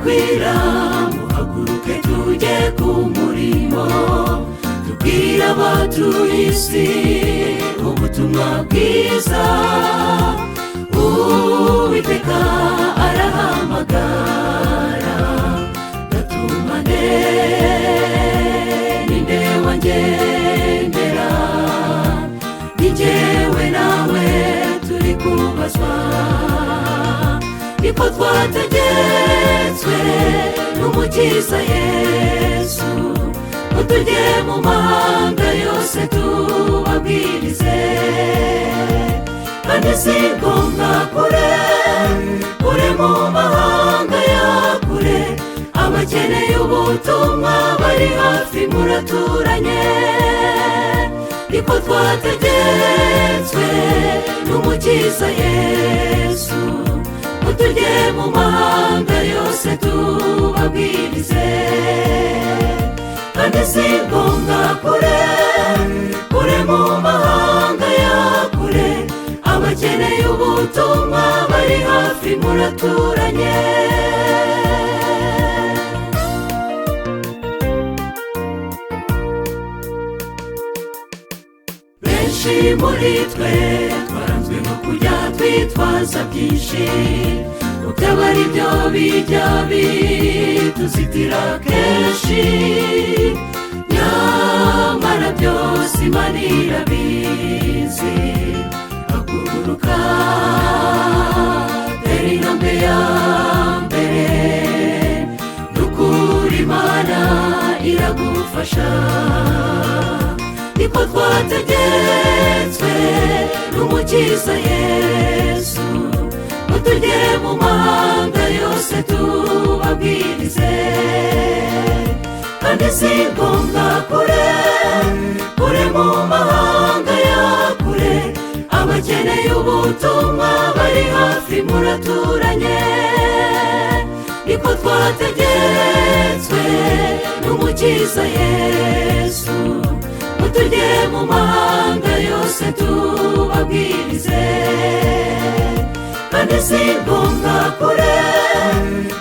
Kwira, muhaguruke tujye ku murimo, tubwire abatuye isi ubutumwa bwiza. Uwiteka arahamagara, ndatumane, ninde wangendera? Ni jyewe nawe turi kubazwa, niko twategetswe n'Umukiza Yesu, ngo tujye mu mahanga yose tubabwirize. Kandi si ngombwa kure, kure mu mahanga ya kure, abakeneye ubutumwa bari hafi, muraturanye. Niko twategetswe n'Umukiza Yesu, ngo tujye mu mahanga yose tubabwirize. Kandi si ngombwa kure, kure mu mahanga ya kure, abakeneye ubutumwa bari hafi, muraturanye. Benshi muri twe twaranzwe no kujya twitwaza byinshi, ngo byaba ari byo bijya bituzitira kenshi, nyamara byose Imana irabizi. Haguruka, tera intambwe ya mbere, nukuri Imana iragufasha. Niko twategetswe n'Umukiza Yesu, ngo tujye mu mahanga yose tubabwirize. Kandi si ngombwa kure, kure mu mahanga ya kure, abakeneye ubutumwa bari hafi, muraturanye. Niko twategetswe n'Umukiza Yesu, ngo tujye mu mahanga yose tubabwirize. Kandi si ngombwa kure,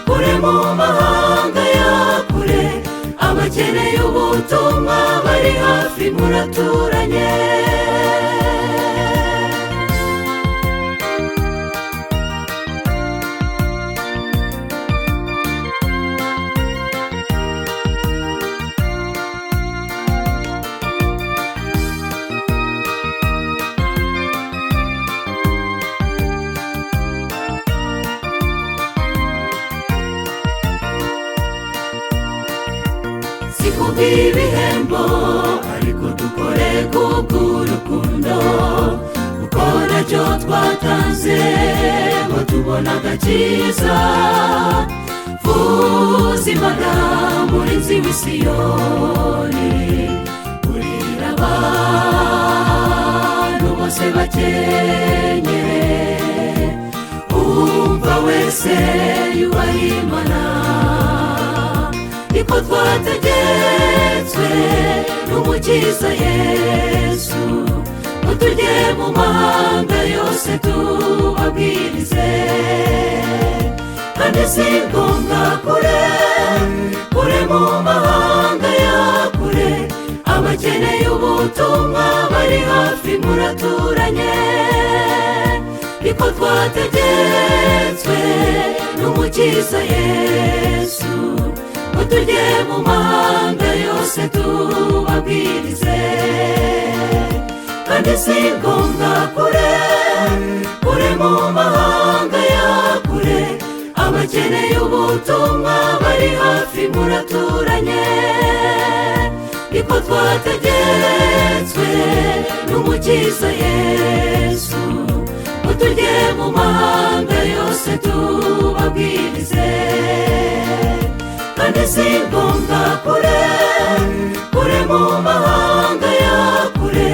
kure mu mahanga ya kure, abakeneye ubutumwa bari hafi, muraturanye. Si kubw'ibihembo, ariko dukore kubw'urukundo, kuko nacyo twatanze ngo tubone agakiza. Vuza impanda, murinzi w'Isiyoni, urira abantu bose bakenyere, umva wese yubaha Imana. Niko twategetswe n'Umukiza Yesu, ngo tujye mu mahanga yose tubabwirize. Kandi si ngombwa kure, kure mu mahanga ya kure, abakeneye ubutumwa bari hafi, muraturanye. Niko twategetswe n'Umukiza Yesu, ngo tujye mu mahanga yose tubabwirize. Kandi si ngombwa kure, kure mu mahanga ya kure, abakeneye ubutumwa bari hafi, muraturanye. Niko twategetswe n'Umukiza Yesu, ngo tujye mu mahanga yose tubabwirize. Kandi si ngombwa kure, kure mu mahanga ya kure,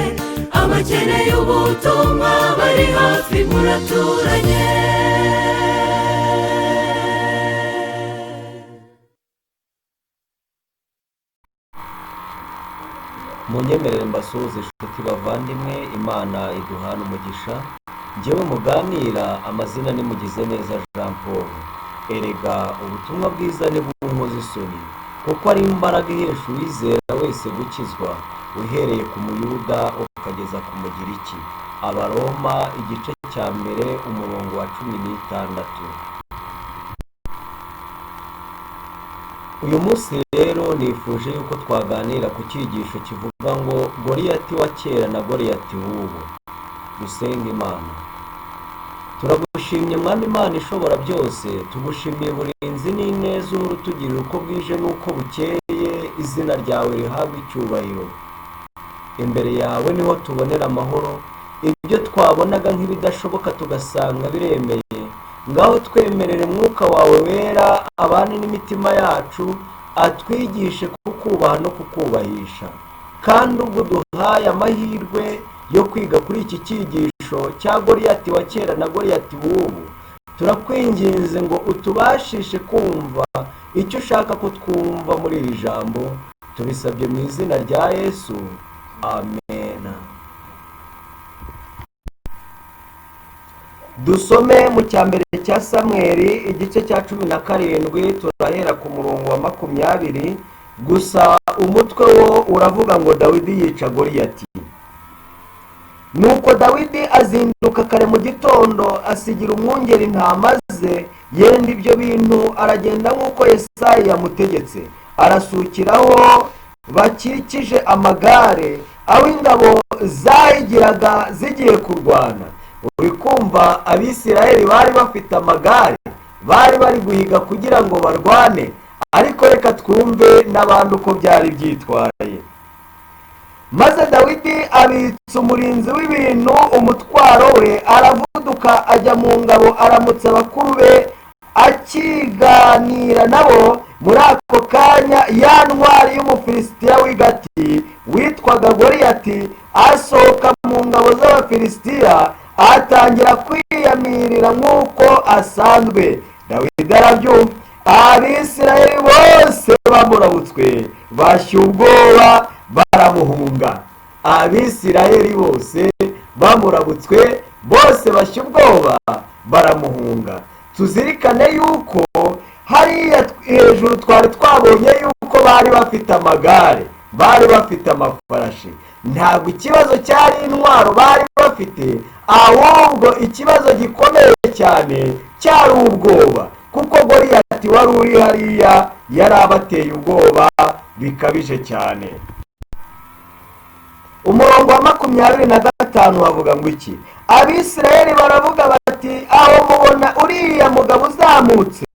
abakeneye ubutumwa bari hafi, muraturanye. Munyemerere mbasuhuze, inshuti bavandimwe, Imana iduhana umugisha. Njyewe muganira, amazina ni Mugizeneza Jean Paul. Erega ubutumwa bwiza ntibunkoza isoni, kuko ari imbaraga ihesha uwizera wese gukizwa, uhereye ku Muyuda ukageza ku Mugiriki. Abaroma igice cya 1 umurongo wa 16. Uyu munsi rero nifuje yuko twaganira ku cyigisho kivuga ngo Goliyati wa kera na Goliyati w'ubu. Dusenga Imana. Turagushimye Mwami Imana ishobora byose, tugushimiye uburinzi n'ineza uhora utugirira uko bwije n'uko bukeye, izina ryawe rihabwe icyubahiro. Imbere yawe niho tubonera amahoro, ibyo twabonaga nk'ibidashoboka tugasanga biremeye. Ngaho twemerere Mwuka wawe wera abane n'imitima yacu, atwigishe kukubaha no kukubahisha. Kandi ubwo duhaye amahirwe yo kwiga kuri iki cyigisho cya Goliyati wa kera na Goliyati w'ubu, turakwinginze ngo utubashishe kumva icyo ushaka ko twumva muri iri jambo. Tubisabye mu izina rya Yesu, amen. Dusome mu cya mbere cya Samweli igice cya 17, turahera ku murongo wa 20. Gusa umutwe wo uravuga ngo Dawidi yica Goliyati. Nuko Dawidi azinduka kare mu gitondo, asigira umwungeri intama ze, yenda ibyo bintu aragenda nk'uko Yesayi yamutegetse. Arasukiraho bakikije amagare, aho ingabo zayigiraga zigiye kurwana. Uri kumva Abisirayeli bari bafite amagare, bari bari guhiga kugira ngo barwane, ariko reka twumve n'abandi uko byari byitwaye. Maze Dawidi abitsa umurinzi w'ibintu umutwaro we, aravuduka ajya mu ngabo, aramutsa abakuru be, akiganira nabo. Muri ako kanya ya ntwari y'Umufilisitiya w'i Gati witwaga Goliyati asohoka mu ngabo z'Abafilisitiya, atangira kwiyamirira nk'uko asanzwe. Dawidi arabyumva, Abisirayeli bose bamurabutswe bashya ubwoba baramuhunga. Abisirayeli bose bamurabutswe bose bashya ubwoba baramuhunga. Tuzirikane yuko hariya hejuru twari twabonye yuko bari bafite amagare, bari bafite amafarashi. Ntabwo ikibazo cyari intwaro bari bafite, ahubwo ikibazo gikomeye cyane cyari ubwoba, kuko Goliyati wari uri hariya yari abateye ubwoba bikabije cyane. Umurongo wa 25 bavuga ngo iki? Abisirayeli baravuga bati, aho mubona uriya mugabo uzamutse,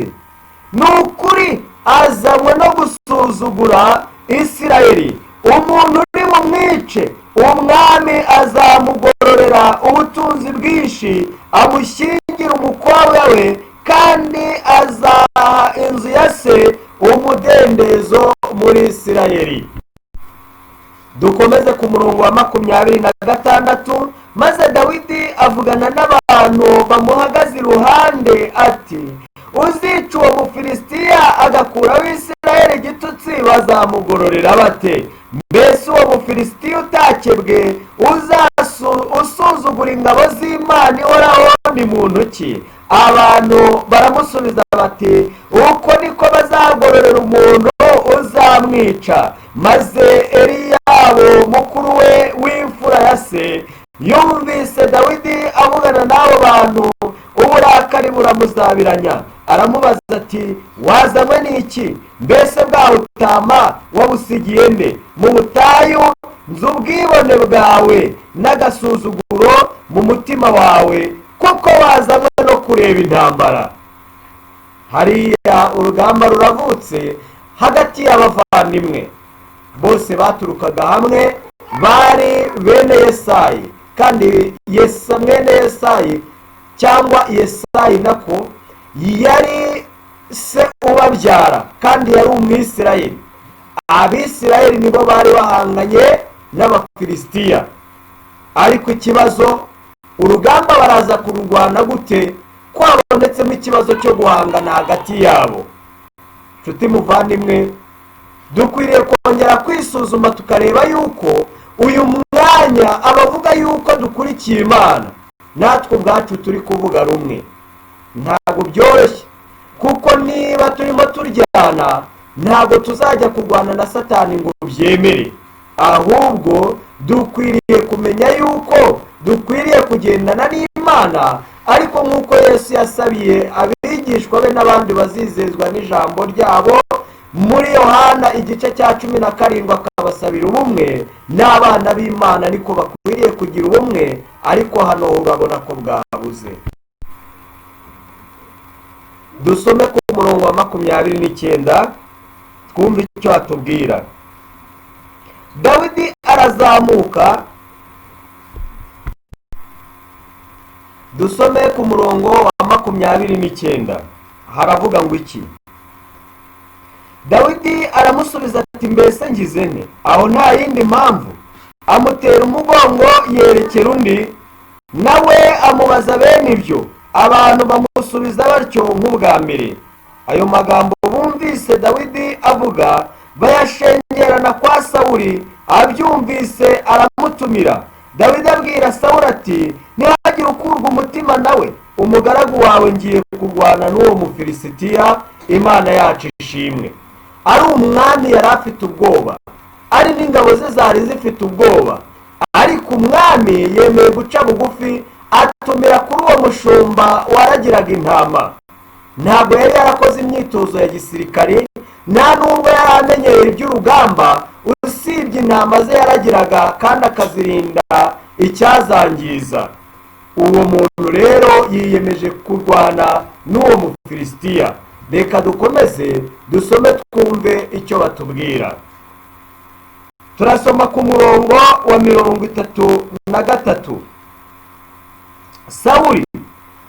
ni ukuri azanywe no gusuzugura Isirayeli. Umuntu uri bumwice, umwami azamugororera ubutunzi bwinshi, amushyingire umukobwa we, kandi azaha inzu ya se umudendezo muri Isirayeli. Dukomeze ku murongo wa 26. Maze Dawidi avugana n'abantu bamuhagaze iruhande ati, uzica uwo Mufilisitiya agakuraho Isirayeli igitutsi bazamugororera bate? Mbese uwo Mufilisitiya utakebwe usuzugura ingabo z'Imana ihoraho ni muntu ki? Abantu baramusubiza bati, uko niko bazagororera umuntu uzamwica. Maze Eliyabu mukuru we w'imfura ya se yumvise Dawidi avugana n'abo bantu, uburakari buramuzabiranya. Aramubaza ati, wazanywe n'iki? Mbese bwa butama wabusigiye nde? Mu butayu nzi ubwibone bwawe n'agasuzuguro mu mutima wawe, kuko wazanywe no kureba intambara. Hariya urugamba ruravutse hagati y'abavandimwe bose baturukaga hamwe, bari bene Yesayi. Kandi Yesa mwene Yesayi cyangwa Yesayi nako yari se ubabyara, kandi yari Umwisirayeli. Abisirayeli nibo bari bahanganye n'Abafilisitiya. Ariko ikibazo, urugamba baraza kururwana gute ko habonetsemo ikibazo cyo guhangana hagati yabo? Nshuti muvandimwe, dukwiriye kongera kwisuzuma tukareba yuko uyu mwanya abavuga yuko dukurikiye Imana natwe ubwacu turi kuvuga rumwe. Ntabwo byoroshye, Kuko niba turimo turyana, ntabwo tuzajya kurwana na Satani ngo byemere, ahubwo dukwiriye kumenya yuko dukwiriye kugendana n'Imana. Ariko nk'uko Yesu yasabiye abigishwa be n'abandi bazizezwa n'ijambo ryabo muri Yohana igice cya 17, akabasabira ubumwe n'abana b'Imana, niko bakwiriye kugira ubumwe. Ariko hano urabona ko bwabuze. Dusome ku murongo wa 29, twumve icyo atubwira. Dawidi arazamuka. Dusome ku murongo wa 29, haravuga ngo iki? Dawidi aramusubiza ati: "Mbese ngize nte? Aho nta yindi mpamvu." Amutera umugongo, yerekera undi, nawe amubaza bene ibyo. Abantu bamusubiza batyo nk'ubwa mbere. Ayo magambo bumvise Dawidi avuga bayashengerana kwa Sawuli. Abyumvise aramutumira. Dawidi abwira Sawuli ati: "Ntihagire ukurwa umutima nawe, umugaragu wawe ngiye kurwana n'uwo Mufilisitiya." Imana yacu ishimwe. Ari umwami yari afite ubwoba, ari n'ingabo ze zari zifite ubwoba, ariko umwami yemeye guca bugufi, atumira kuri uwo mushumba waragiraga intama. Ntabwo yari yarakoze imyitozo ya gisirikare, nta nubwo yari amenyereye iby'urugamba, usibye intama ze yaragiraga kandi akazirinda icyazangiza. Uwo muntu rero yiyemeje kurwana n'uwo Mufilisitiya. Reka dukomeze dusome, twumve icyo batubwira. Turasoma ku murongo wa 33. Sawuli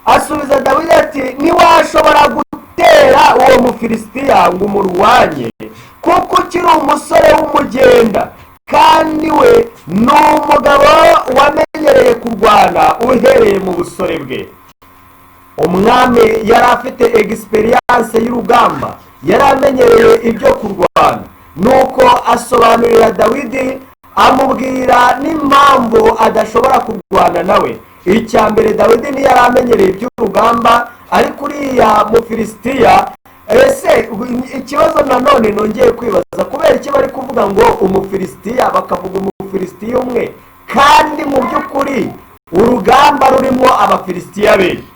asubiza Dawidi ati: "Ntiwashobora gutera uwo Mufilisitiya ngo umurwanye, kuko ukiri umusore w'umugenda, kandi we ni umugabo wamenyereye kurwana uhereye mu busore bwe." Umwami yari afite expérience y'urugamba, yari amenyereye ibyo kurwana. Nuko asobanurira Dawidi, amubwira n'impamvu adashobora kurwana nawe. Icya mbere, Dawidi ntiyari amenyereye iby'urugamba, ariko uriya Mufilisitiya. Ese ikibazo nanone nongeye kwibaza, kubera iki bari kuvuga ngo Umufilisitiya, bakavuga Umufilisitiya umwe, kandi mu by'ukuri urugamba rurimo Abafilisitiya benshi?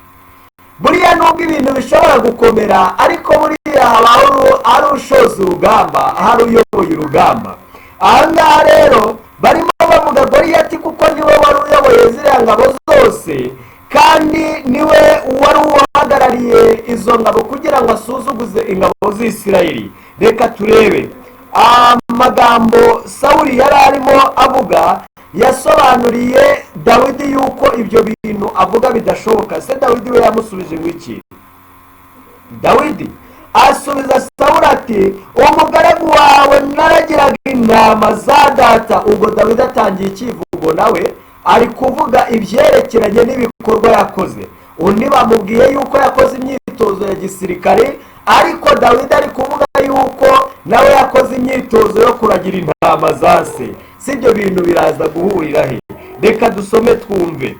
Buriya nubwo ibintu bishobora gukomera, ariko buriya habaho ari ushoza urugamba, hari uyoboye urugamba. Aha ngaha rero barimo bavuga Goriyati, kuko niwe wari uyoboye ziriya ngabo zose, kandi niwe wari uhagarariye izo ngabo kugira ngo asuzuguze ingabo z'Isirayeli. Reka turebe amagambo Sawuli yari arimo avuga. Yasobanuriye Dawidi yuko ibyo bintu avuga bidashoboka. Se Dawidi we yamusubije ngo iki? Dawidi asubiza Sawuli ati: "Umugaragu wawe naragiraga intama za data." Ubwo Dawidi atangiye icyivugo, nawe ari kuvuga ibyerekeranye n'ibikorwa yakoze. Undi bamubwiye yuko yakoze imyitozo ya gisirikare, ariko Dawidi ari kuvuga yuko nawe yakoze imyitozo yo kuragira intama za se. Si ibyo bintu biraza guhurira he? Reka dusome twumve.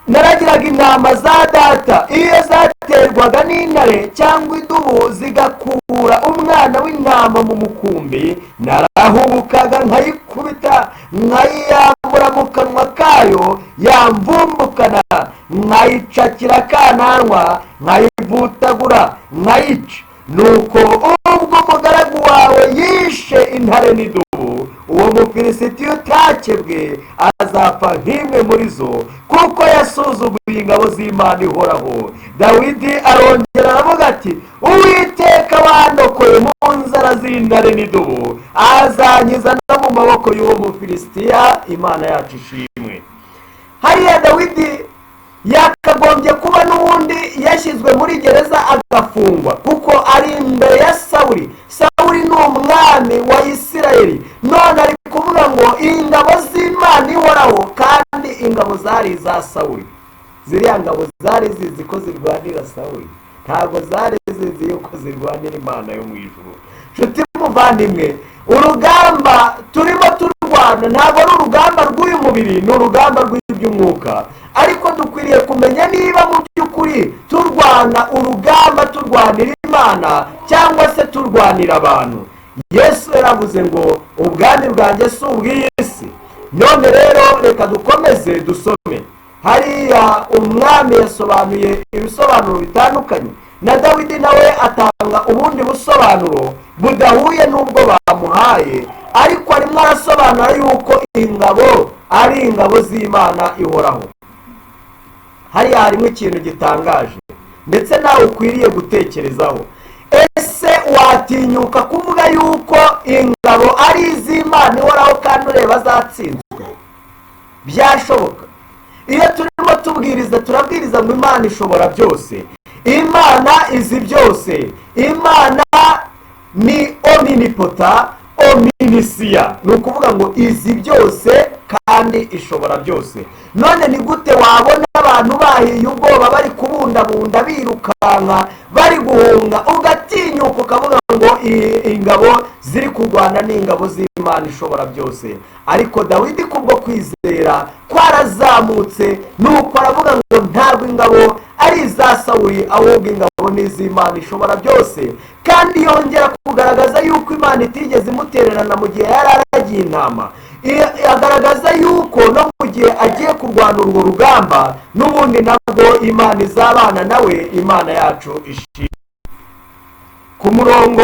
"Naragiraga intama za data, iyo zaterwaga n'intare cyangwa idubu zigakura umwana w'intama mu mukumbi, narahubukaga nkayikubita, nkayiyambura mu kanwa kayo, yamvumbukana nkayicakira akananwa, nkayivutagura, nkayica. Nuko ubwo umugaragu wawe yishe intare n'idubu, uwo Mufilisitiya utakebwe azapfa nk'imwe muri zo, kuko yasuzuguye ingabo z'Imana ihoraho." Dawidi arongera aravuga ati: "Uwiteka wandokoye mu nzara z'intare n'idubu azankiza no mu maboko y'uwo Mufilisitiya." Imana yacu ishimwe. Hariya Dawidi yakagombye kuba n'ubundi yashyizwe muri gereza agafungwa, kuko ari imbere ya Sawuli. Sawuli ni umwami wa Isirayeli, none ari kuvuga ngo ingabo z'Imana ihoraho, kandi ingabo zari iza Sawuli. Ziriya ngabo zari zizi ko zirwanira Sawuli, ntabwo zari zizi yuko zirwanira Imana yo mu ijuru. Nshuti muvandimwe, urugamba turimo turwana ntabwo ari urugamba rw'uyu mubiri, ni urugamba rw'iby'umwuka. Ariko dukwiriye kumenya niba mu by'ukuri turwana. turwana urugamba turwanira Imana cyangwa se turwanira abantu? Yesu yaravuze ngo ubwami bwanjye si ubw'iyi si. None rero reka dukomeze dusome. Hariya umwami yasobanuye ibisobanuro bitandukanye, na Dawidi nawe atanga ubundi busobanuro budahuye n'ubwo bamuhaye, ariko arimo arasobanura yuko ingabo ari ingabo z'Imana ihoraho. Hariya harimo ikintu gitangaje ndetse nawe ukwiriye gutekerezaho. Ese watinyuka kuvuga yuko ingabo ari iz'Imana ihoraho kandi ureba zatsinzwe? Byashoboka? Iyo turimo tubwiriza, turabwiriza ngo Imana ishobora byose, Imana izi byose, Imana ni omnipotent, omniscient, ni ukuvuga ngo izi byose kandi ishobora byose. None ni gute wabona abantu bahiye ubwoba, bari kubundabunda, birukanka, bari guhunga, ugatinyuka ukavuga ngo ingabo ziri kurwana ni ingabo z'Imana ishobora byose? Ariko Dawidi kubwo kwizera kwarazamutse, nuko aravuga ngo ntabwo ingabo ari iza Sawuli, ahubwo ingabo ni iz'Imana ishobora byose. Kandi yongera kugaragaza yuko Imana itigeze imutererana mu gihe yari aragiye intama. Agaragaza yuko no mu gihe agiye kurwana urwo rugamba n'ubundi nabwo Imana izabana nawe. Imana yacu ishimwe. Ku murongo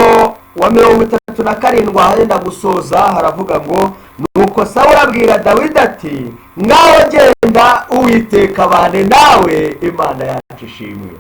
wa 37 ahenda gusoza haravuga ngo: "Nuko Sawuli abwira Dawidi ati: 'Ngaho genda, Uwiteka abane nawe.'" Imana yacu ishimwe.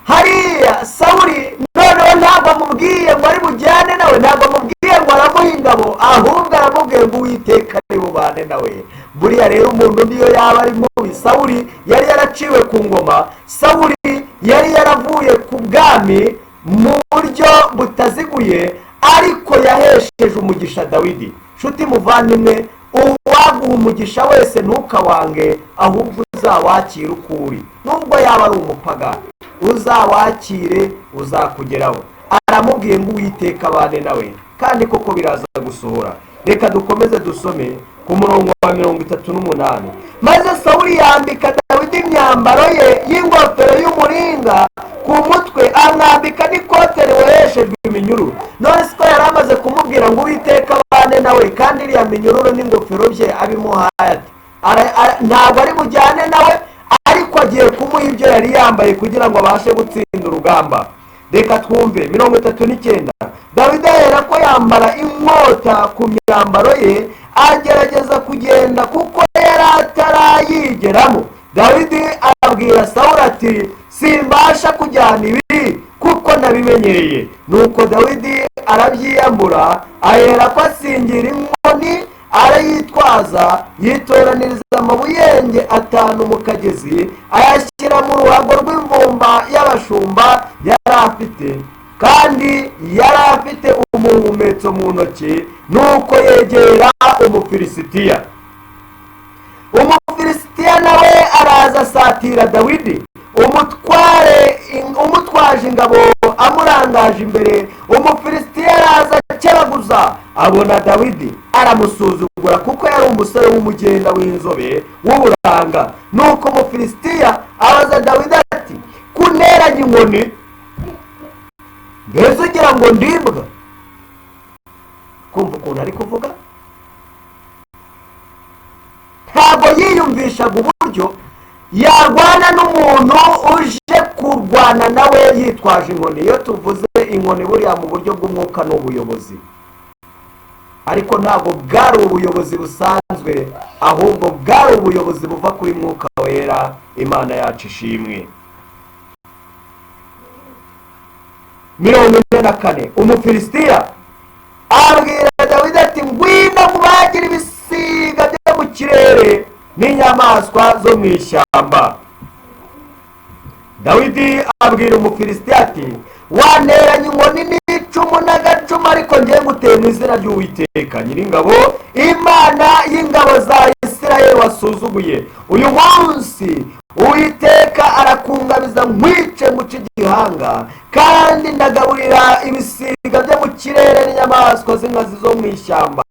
Hariya Sawuli noneho ntabwo amubwiye ngo ari bujyane nawe, ntabwo amubwiye ngo aramuha ingabo, ahubwo aramubwiye ngo Uwiteka ari bubane nawe. Buriya rero umuntu niyo yaba ari mubi, Sawuli yari yaraciwe ku ngoma, Sawuli yari yaravuye ku bwami mu buryo butaziguye, ariko yahesheje umugisha Dawidi. Nshuti muvandimwe, uwaguha umugisha wese ntukawange, ahubwo uzawakire uko uri. Nubwo yaba ari umupagani, uzawakire, uzakugeraho. Aramubwiye ngo Uwiteka abane nawe, kandi koko biraza gusohora. Reka dukomeze dusome ku murongo wa 38. "Maze Sawuli yambika Dawidi imyambaro ye y'ingofero y'umuringa ku mutwe, amwambika n'ikote riboheshejwe iminyururu." None siko yari amaze kumubwira ngo Uwiteka abane nawe, kandi iriya minyururu n'ingofero bye abimuhaye ati ntabwo ari bujyane nawe, ariko agiye kumuha ibyo yari yambaye kugira ngo abashe gutsinda urugamba. Reka twumve 39. "Dawidi ahera ko yambara inkota ku myambaro ye, agerageza kugenda kuko yari atarayigeramo. Dawidi abwira Sawuli ati: 'Simbasha kujyana ibi kuko nabimenyereye.' Nuko Dawidi arabyiyambura, ahera ko asingira inkoni arayitwaza. Yitoraniriza amabuyenge atanu mu kagezi, ayashyira mu ruhago rw'imvumba y'abashumba yari afite, kandi yari afite umuhumetso mu ntoki. Nuko yegera Umufilisitiya. Umufilisitiya nawe araza asatira Dawidi, umutware umutwaje ingabo amurangaje imbere. Umufilisitiya araza akebaguza, abona Dawidi, aramusuzugura kuko yari umusore w'umugenda w'inzobe w'uburanga. Nuko Umufilisitiya abaza Dawidi ati: 'Kunteranya inkoni, mbese ugira ngo ndibwa?'" Kumva ukuntu ari kuvuga, ntabwo yiyumvishaga uburyo yarwana n'umuntu uje kurwana nawe yitwaje inkoni. Iyo tuvuze inkoni buriya mu buryo bw'umwuka ni ubuyobozi, ariko ntabwo bwari ubuyobozi busanzwe, ahubwo bwari ubuyobozi buva kuri Mwuka Wera. Imana yacu ishimwe. 44. Umufilisitiya abwira Dawidi ati: "Ngwino mubagire ibisiga byo mu kirere n'inyamaswa zo mu ishyamba." Dawidi abwira Umufilisitiya ati: "Wanteranya inkoni n'icumu n'agacumu, ariko ngiye nguteye mu izina ry'Uwiteka Nyiringabo, Imana y'ingabo za Isirayeli wasuzuguye. Uyu munsi Uwiteka arakungabiza nkwice nguce igihanga, kandi ndagaburira ibisiga byo mu kirere n'inyamaswa z'inkazi zo mu ishyamba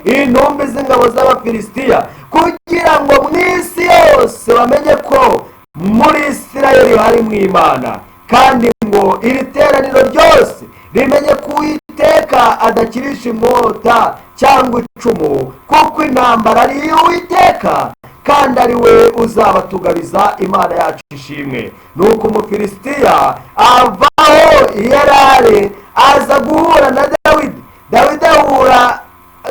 intumbi z'ingabo z'Abafilisitiya, kugira ngo mu isi yose bamenye ko muri Isirayeli harimo Imana." Kandi ngo iri teraniro ryose rimenye ko Uwiteka adakirisha inkota cyangwa icumu, kuko intambara ari iy'Uwiteka, kandi ari we uzabatugabiza. Imana yacu ishimwe. Nuko Umufilisitiya avaho yari ari, aza guhura na Dawidi. Dawidi ahura,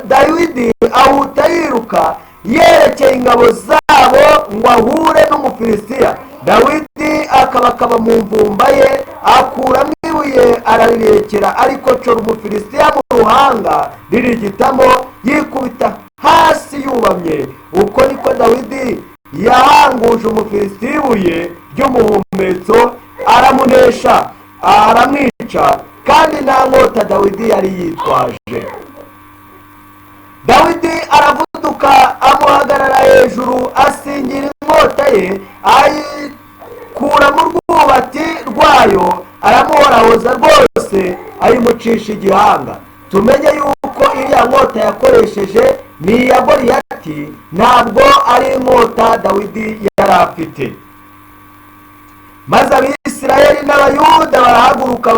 Dawidi ahuta yiruka yerekeye ingabo zabo ngo ahure n'Umufilisitiya. Dawidi akabakaba mu mvumba ye, akuramo ibuye, ararirekera, ariko cora Umufilisitiya mu ruhanga, ririgitamo, yikubita hasi yubamye. Uko niko Dawidi yahanguje Umufilisitiya ibuye ry'umuhumetso, aramunesha, aramwica, kandi nta nkota Dawidi yari yitwaje. Dawidi aravuduka, amuhagarara hejuru, asingira inkota ye, ayikura mu rwubati rwayo, aramuhorahoza rwose, ayimucisha igihanga. Tumenye yuko iriya nkota yakoresheje ni iya Goliyati, ntabwo ari inkota Dawidi yari afite. Maze Abisirayeli n'Abayuda barahaguruka,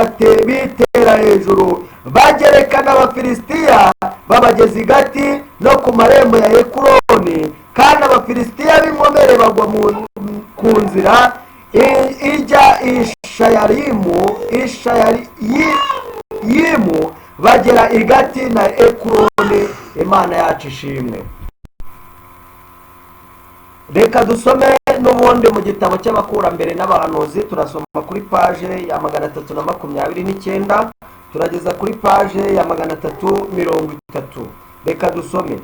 bitera hejuru, bagerekana Abafilisitiya, babageza i Gati no ku marembo ya Ekuroni. Kandi Abafilisitiya b'inkomere bagwa ku nzira ijya Ishayarimu, bagera i Gati na Ekuroni. Imana yacu ishimwe. Reka dusome n'ubundi mu gitabo cy'Abakurambere n'Abahanuzi. Turasoma kuri paje ya 329, turageza kuri paje ya 330. Reka dusome.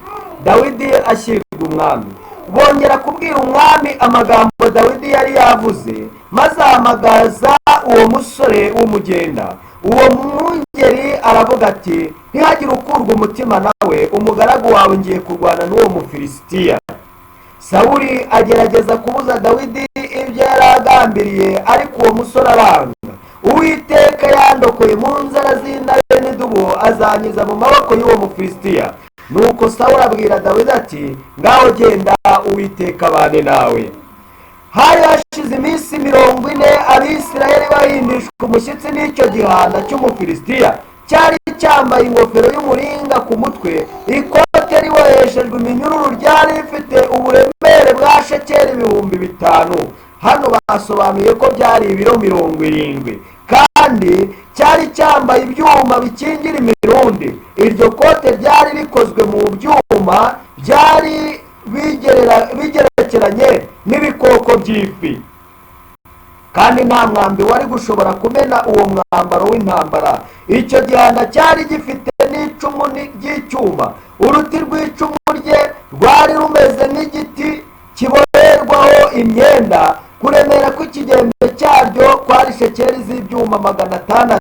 Dawidi ashyirwa umwami. Bongera kubwira umwami amagambo Dawidi yari yavuze, maze ahamagaza uwo musore w'umugenda. Uwo mwungeri aravuga ati: "Ntihagire ukurwa umutima nawe, umugaragu wawe ngiye kurwana n'uwo Mufilisitiya." Sawuli agerageza kubuza Dawidi ibyo yari agambiriye, ariko uwo musore aranga. "Uwiteka yandokoye mu nzara z'intare n'idubu, azankiza mu maboko y'uwo Mufilisitiya." Nuko Sawuli abwira Dawidi ati: "Ngaho genda, Uwiteka abane nawe." Hari hashize iminsi 40 Abisirayeli bahindishwa umushyitsi n'icyo gihanda cy'Umufilisitiya cyari cyambaye ingofero y'umuringa ku mutwe, ikote riboheshejwe iminyururu ryari rifite uburemere bwa shekeli 5000. Hano basobanuye ko byari ibiro 70. Kandi cyari cyambaye ibyuma bikingira imirundi. Iryo kote ryari rikozwe mu byuma byari bigerekeranye n'ibikoko by'ifi, kandi nta mwambi wari gushobora kumena uwo mwambaro w'intambara. Icyo gihanda cyari gifite n'icumu ry'icyuma. Uruti rw'icumu rye rwari rumeze nk'igiti kiboherwaho imyenda. Kuremera kw'ikigembe cyaryo kwari shekeli z'ibyuma 600.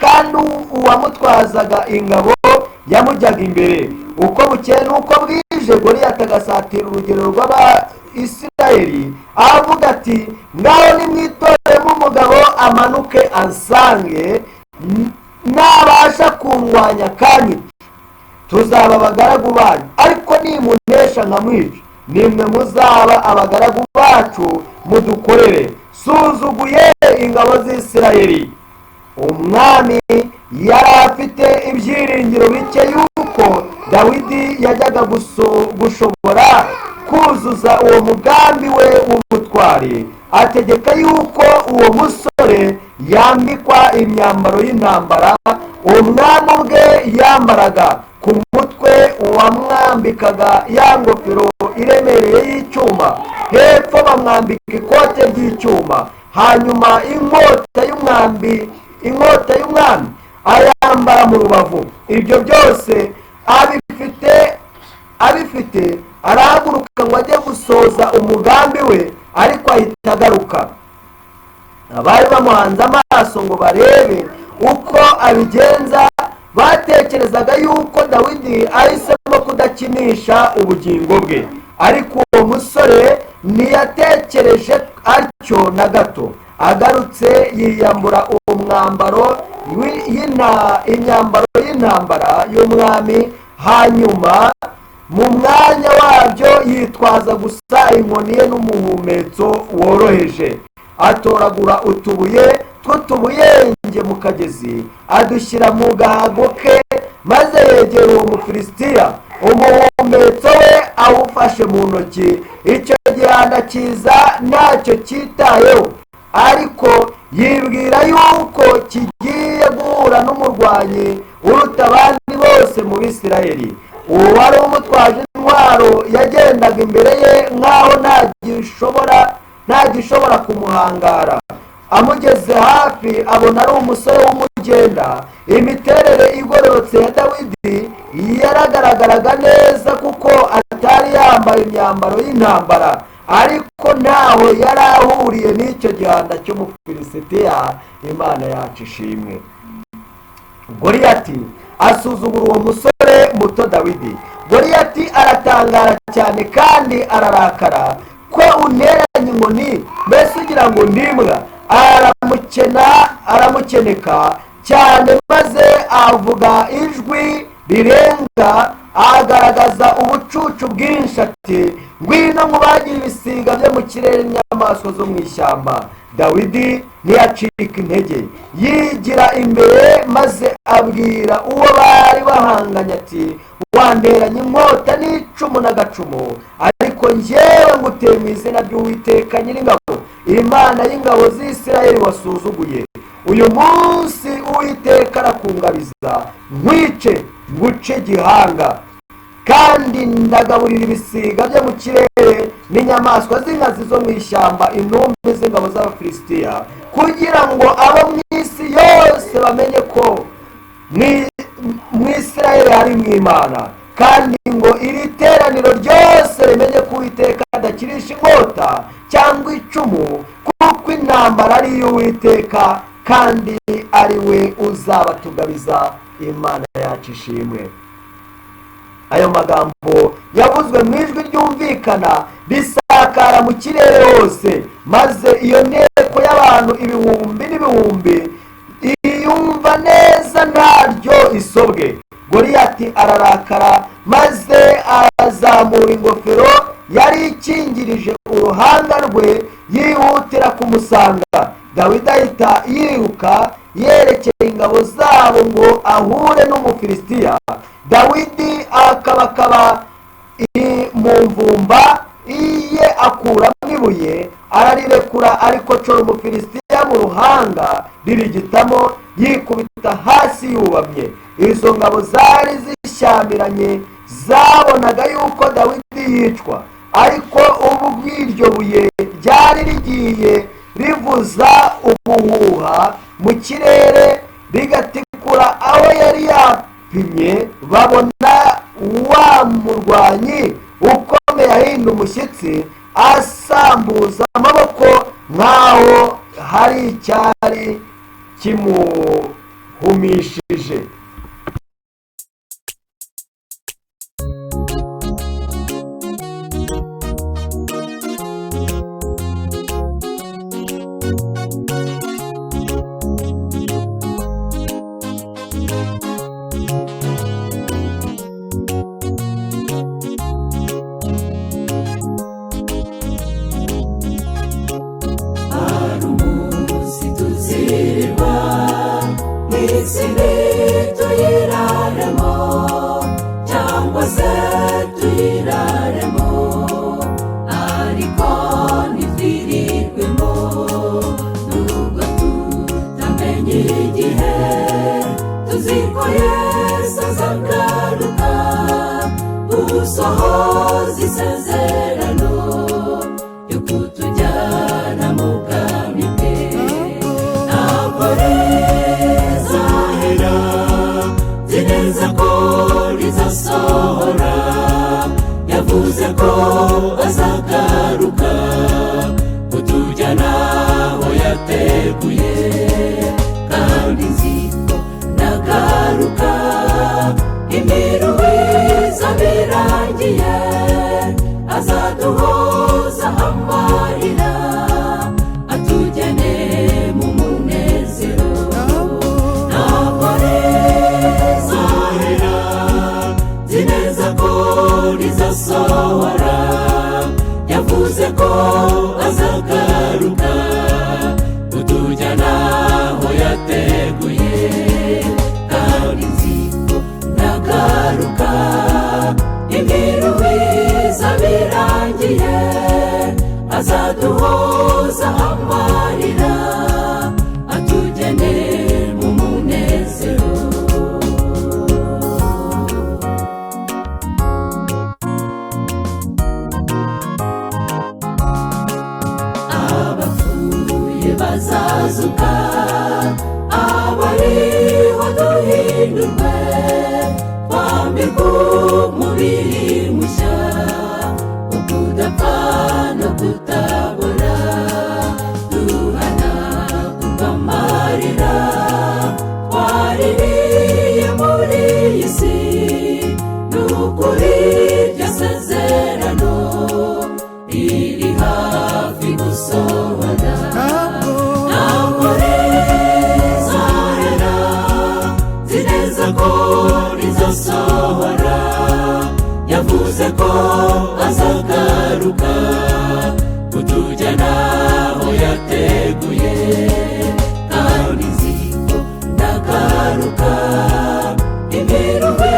Kandi uwamutwazaga ingabo yamujyaga imbere. Uko bukeye n'uko bwije, Goliyati agasatira urugero rw'Abayisirayeli, avuga ati: "Ngaho nimwitoremo umugabo amanuke ansange. Nabasha kundwanya akanyica, tuzaba abagaragu banyu, ariko nimunesha nkamwica, nimwe muzaba abagaragu bacu mudukorere." Suzuguye ingabo z'Isirayeli. Umwami yari afite ibyiringiro bike yuko Dawidi yajyaga gushobora kuzuza uwo mugambi we w'ubutwari. Ategeka yuko uwo musore yambikwa imyambaro y'intambara umwami ubwe yambaraga. Ku mutwe uwamwambikaga ya ngofero iremereye y'icyuma, hepfo bamwambika ikote ry'icyuma, hanyuma inkota y'umwambi, inkota y'umwami ayambara mu rubavu. Ibyo byose abifite, arahaguruka ngo ajye gusoza umugambi we, ariko ahita agaruka. Abari bamuhanze amaso ngo barebe uko abigenza batekerezaga yuko Dawidi ahisemo kudakinisha ubugingo bwe, ariko uwo musore ntiyatekereje atyo na gato. Agarutse, yiyambura uwo mwambaro imyambaro y'intambara y'umwami, hanyuma mu mwanya wabyo yitwaza gusa inkoni ye n'umuhumetso woroheje. Atoragura utubuye tw'utubuyenge mu kagezi, adushyira mu gahago ke, maze yegera uwo Mufilisitiya, umuhumetso we awufashe mu ntoki. Icyo gihanda kiza ntacyo cyitayeho, ariko yibwira yuko kigiye guhura n'umurwanyi uruta abandi bose mu Bisirayeli. Uwo wari umutwaje intwaro yagendaga imbere ye nk'aho nta gishobora kumuhangara. Amugeze hafi, abona ari umusore w'umugenda. Imiterere igororotse ya Dawidi yaragaragaraga neza kuko atari yambaye imyambaro y'intambara, ariko ntaho yari ahuriye n'icyo gihanda cy'Umufilisitiya. Imana yacu ishimwe. Goliyati asuzugura uwo musore muto Dawidi. Goliyati aratangara cyane kandi ararakara. "Ko unteranye inkoni, mbese ugira ngo ndimbwa?" Aramukena, aramukeneka cyane, maze avuga ijwi rirenga, agaragaza ubucucu bwinshi, ati: "Ngwino nkubagire ibisiga byo mu kirere n'inyamaswa zo mu ishyamba." Dawidi ntiyacika intege, yigira imbere maze abwira uwo bari bahanganye ati: "Wanteranye inkota n'icumu n'agacumu, ariko njyewe nguteye mu izina ry'Uwiteka Nyiringabo, Imana y'ingabo z'Isirayeli wasuzuguye. Uyu munsi Uwiteka arakungabiza, nkwice, nguce igihanga, kandi ndagaburira ibisiga byo mu kirere n'inyamaswa z'inkazi zo mu ishyamba intumbi z'ingabo z'Abafilisitiya, kugira ngo abo mu isi yose bamenye ko mu Isirayeli hari mu Imana, kandi ngo iri teraniro ryose rimenye ko Uwiteka adakirisha inkota cyangwa icumu, kuko intambara ari iy'Uwiteka, kandi ari we uzabatugabiza." Imana yacu ishimwe. Ayo magambo yavuzwe mu ijwi ryumvikana, risakara mu kirere hose, maze iyo nteko y'abantu ibihumbi n'ibihumbi iyumva neza, ntaryo isobwe. Goliyati ararakara, maze azamura ingofero yari ikingirije uruhanga rwe, yihutira kumusanga. Dawidi ahita yiruka yerekeye ingabo zabo ngo ahure n'Umufilisitiya. Dawidi akabakaba mu mvumba iye, akuramo ibuye, ararirekura, arikocora Umufilisitiya mu ruhanga, ririgitamo, yikubita hasi yubamye. Izo ngabo zari zishyamiranye zabonaga yuko Dawidi yicwa, ariko ubu bw'iryo buye ryari rigiye rivuza ubuhuha mu kirere, rigatikura aho yari yapimye, babona wa murwanyi ukomeye ahinda umushyitsi, asambuza amaboko nk'aho hari icyari kimuhumishije. Hari umunsi tuzirirwa mu isi, ntituyiraremo cyangwa se tuyiraremo, ariko ntitwirirwemo. Nubwo tutamenye igihe, tuzi ko Yesu azagaruka gusohoza isezerano ryo kutujyana mu bwami bwe. Ntabwo rizahera, nzi neza ko rizasohora. Yavuze ko azagaruka kutujyana aho yateguye, kandi nzi ko nagaruka imiruho izaba irangiye, azaduhoza amarira, atujyane mu munezero. Ntabwo rizahera, nzi neza ko rizasohora. Yavuze ko azagaruka. Azaduhoza amarira, atugene mu munezero. Abapfuye bazazuka, abariho duhindurwe, twambikwe umubiri mushya, ukudapfa no kutabora, duhanagurwa amarira twaririye muri iyi si. Ni ukuri iryo sezerano riri hafi gusohora. Ntabwo rizahera, nzi neza ko rizasohora. Yavuze ko azagaruka kutujyana aho yateguye, kandi nzi ko ndagaruka imiruho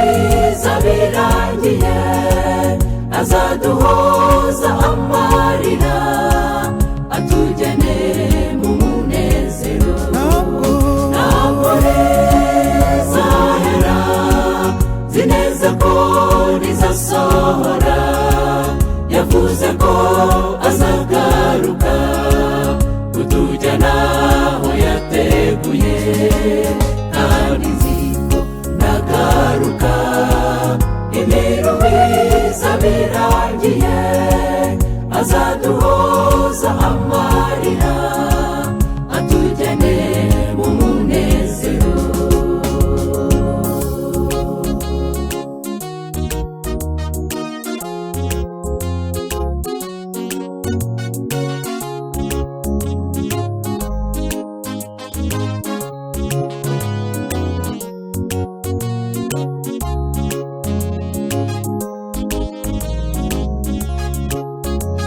birangiye, azaduhoza amarira, atujyane mu munezero. Ntabwo rizahera, nzi neza ko rizasohora. Yavuze ko azagaruka kutujyana aho yateguye, kandi nzi ko nagaruka imiruho birangiye, azaduhoza amarira, atujyane mu munezero.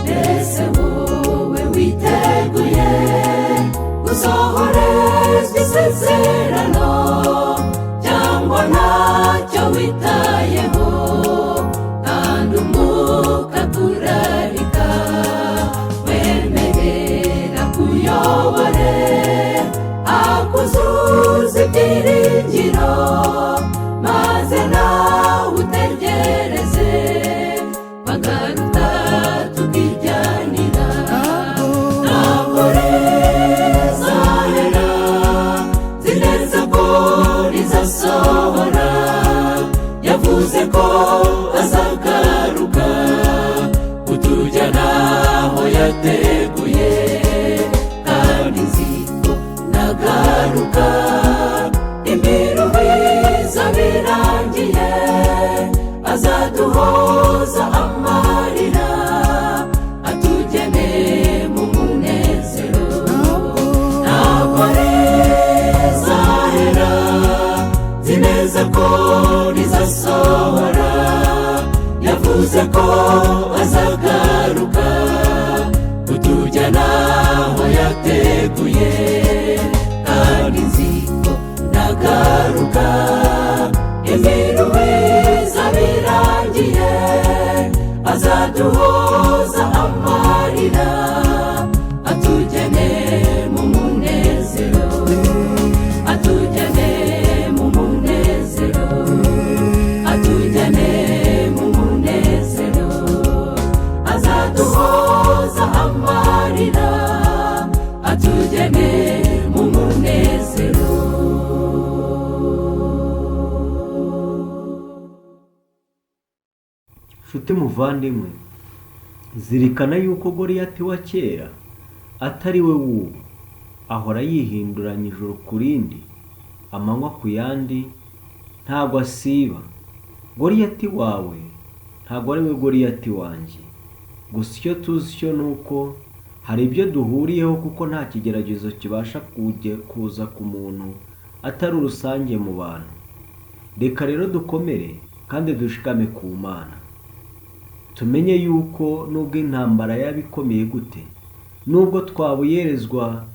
Mbese wowe witeguye gusohorezwa isezerano, cyangwa ntacyo witayeho, kandi umwuka kurarika, wemerera kuyobore, akuzuza ibyiringiro, maze nawe utegereze bagaruka tukijyanira? Ntabwo rizahera, nzi neza ko rizasohora. Yavuze ko azagaruka kutujyana aho yateguye, kandi nzi ko nagaruka imiruho birangiye, azaduhoza amarira, atujyane mu munezero. Ntabwo rizahera, nzi neza ko rizasohora. Yavuze ko azagaruka kutujyana aho yateguye, kandi nzi ko nagaruka imiruho birangiye, azaduhoza amarira, atujyane mu munezero, atujyane mu munezero, atujyane mu munezero. Azaduhoza amarira, atujyane mu munezero. Nshuti muvandimwe, zirikana yuko Goliyati wa kera atari we w'ubu. Ahora yihinduranya ijoro ku rindi, amanywa ku yandi, ntabwo asiba. Goliyati wawe ntabwo ari we Goliyati wanjye. Gusa icyo tuzi cyo ni uko hari ibyo duhuriyeho, kuko nta kigeragezo kibasha kuza ku muntu atari urusange mu bantu. Reka rero dukomere kandi dushikame ku Mana. Tumenye yuko nubwo intambara yaba ikomeye gute, nubwo twabuyerezwa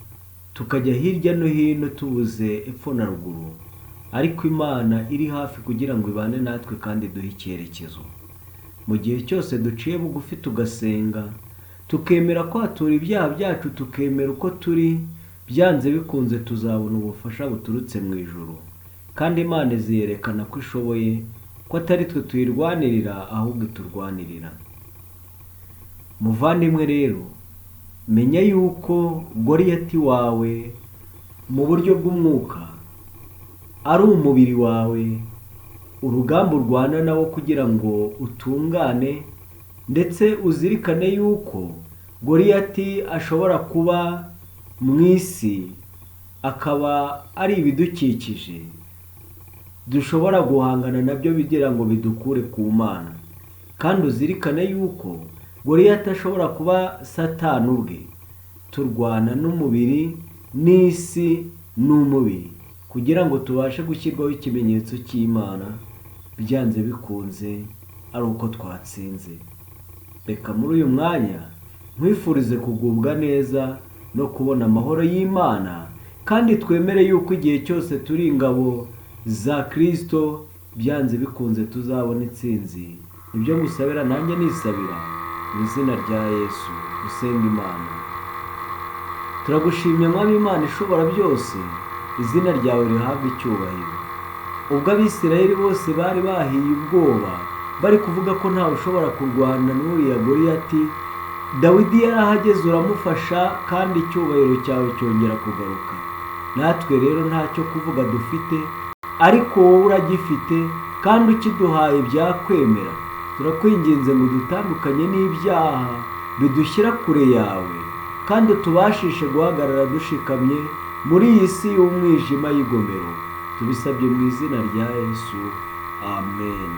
tukajya hirya no hino tubuze epfo na ruguru, ariko Imana iri hafi kugira ngo ibane natwe kandi duhe icyerekezo. Mu gihe cyose duciye bugufi tugasenga, tukemera kwatura ibyaha byacu, tukemera uko turi, byanze bikunze tuzabona ubufasha buturutse mu ijuru. Kandi Imana iziyerekana ko ishoboye, ko atari twe tuyirwanirira ahubwo iturwanirira. Muvandimwe rero, menya yuko Goriyati wawe mu buryo bw'umwuka ari umubiri wawe, urugamba urwana nawo kugira ngo utungane, ndetse uzirikane yuko Goriyati ashobora kuba mu isi akaba ari ibidukikije dushobora guhangana nabyo bigira ngo bidukure ku Mana. Kandi uzirikane yuko Goriyati ashobora kuba Satani ubwe. Turwana n'umubiri n'isi n'umubiri kugira ngo tubashe gushyirwaho ikimenyetso cy'Imana, byanze bikunze ari uko twatsinze. Reka muri uyu mwanya nkwifurize kugubwa neza no kubona amahoro y'Imana, kandi twemere yuko igihe cyose turi ingabo za Kristo, byanze bikunze tuzabona intsinzi. Nibyo ngusabira nanjye nisabira mu izina rya Yesu. Usenga Imana. Turagushimye Mwami Imana ishobora byose, izina ryawe rihabwe icyubahiro. Ubwo Abisirayeli bose bari bahiye ubwoba, bari kuvuga ko ntawe ushobora kurwana n'uriya Goriyati, Dawidi yarahageze uramufasha, kandi icyubahiro cyawe cyongera kugaruka. Natwe rero ntacyo kuvuga dufite, ariko wowe uragifite, kandi ukiduhaye byakwemera. Turakwinginze ngo dutandukanye n'ibyaha bidushyira kure yawe, kandi utubashishe guhagarara dushikamye muri iyi si y'umwijima y'igomero. Tubisabye mu izina rya Yesu, amen.